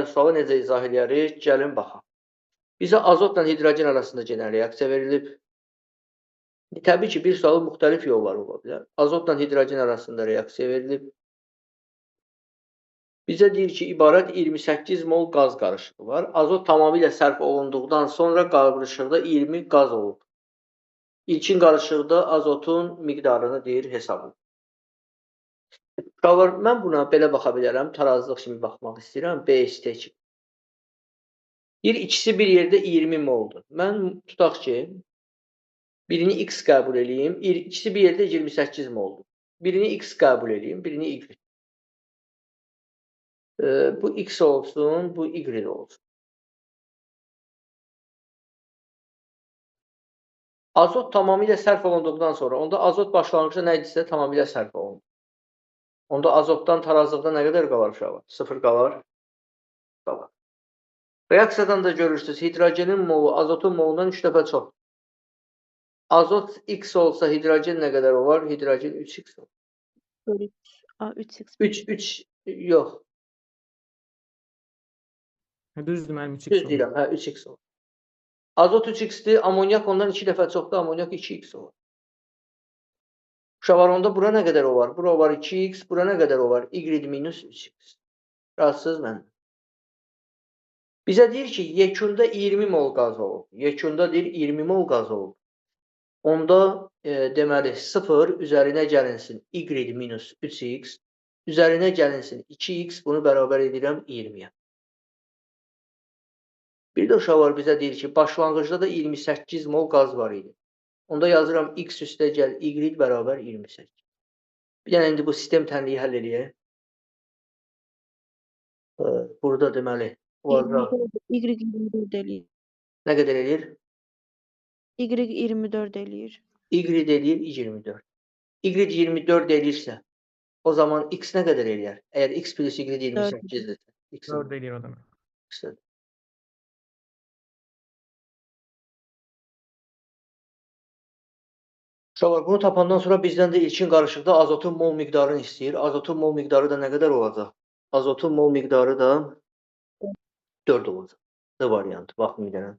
nömrəli sualı necə izah edərik? Gəlin baxaq. Bizə azotla hidrogen arasında gedən reaksiya verilib. Təbii ki, bir sualın müxtəlif yolları ola bilər. Azotla hidrogen arasında reaksiya verilib. Bizə deyir ki, ibarət 28 mol qaz qarışığı var. Azot tamamilə sərf olunduqdan sonra qarışıqda 20 qaz olub. İlkin qarışıqda azotun miqdarını deyir, hesablayın. Uşaqlar, mən buna belə baxa bilərəm, tarazlıq kimi baxmaq istəyirəm, BST kimi. Deyir, ikisi bir yerdə 20 moldur. Mən tutaq ki, birini X qəbul eləyim, ikisi bir yerdə 28 moldur. Birini X qəbul eləyim, birini Y. Bu X olsun, bu Y olsun. Azot tamamilə sərf olunduqdan sonra, onda azot başlanğıcda nə idisə tamamilə sərf olundu. Onda azotdan tarazlıqda nə qədər qalar uşaqlar? 0 qalar. Qalar. Reaksiyadan da görürsünüz, hidrogenin molu azotun molundan 3 dəfə çoxdur. Azot X olsa hidrogen nə qədər olar? Hidrogen 3X olar. 3, 3X. 3, 3, yox. Düzdür, mənim 3X Düz olur. deyirəm, hə, 3X olur. Azot 3X-dir, amonyak ondan 2 dəfə çoxdur, amonyak 2X olar. Uşaqlar, onda bura nə qədər olar? Bura olar 2X, bura nə qədər olar? Y minus 3X. Rahatsız mənim. Bizə deyir ki, yekunda 20 mol qaz olub. Yekunda deyir 20 mol qaz olub. Onda deməli 0 üzərinə gəlinsin Y minus 3X, üzərinə gəlinsin 2X, bunu bərabər edirəm 20-yə. Bir də uşaqlar bizə deyir ki, başlanğıcda da 28 mol qaz var idi. Onda yazıram X üstə gəl Y bərabər 28. Bir dənə indi bu sistem tənliyi həll eləyək. Burada deməli olacaq. Y 24 eləyir. Nə qədər eləyir? Y 24 eləyir. Y eləyir 24. Y 24 eləyirsə, o zaman X nə qədər eləyər? Əgər X plus Y 28-dirsə. X 4 eləyir o zaman. X. Uşaqlar, bunu tapandan sonra bizdən də ilkin qarışıqda azotun mol miqdarını istəyir. Azotun mol miqdarı da nə qədər olacaq? Azotun mol miqdarı da 4 olacaq. D variantı. Baxın bir dənə.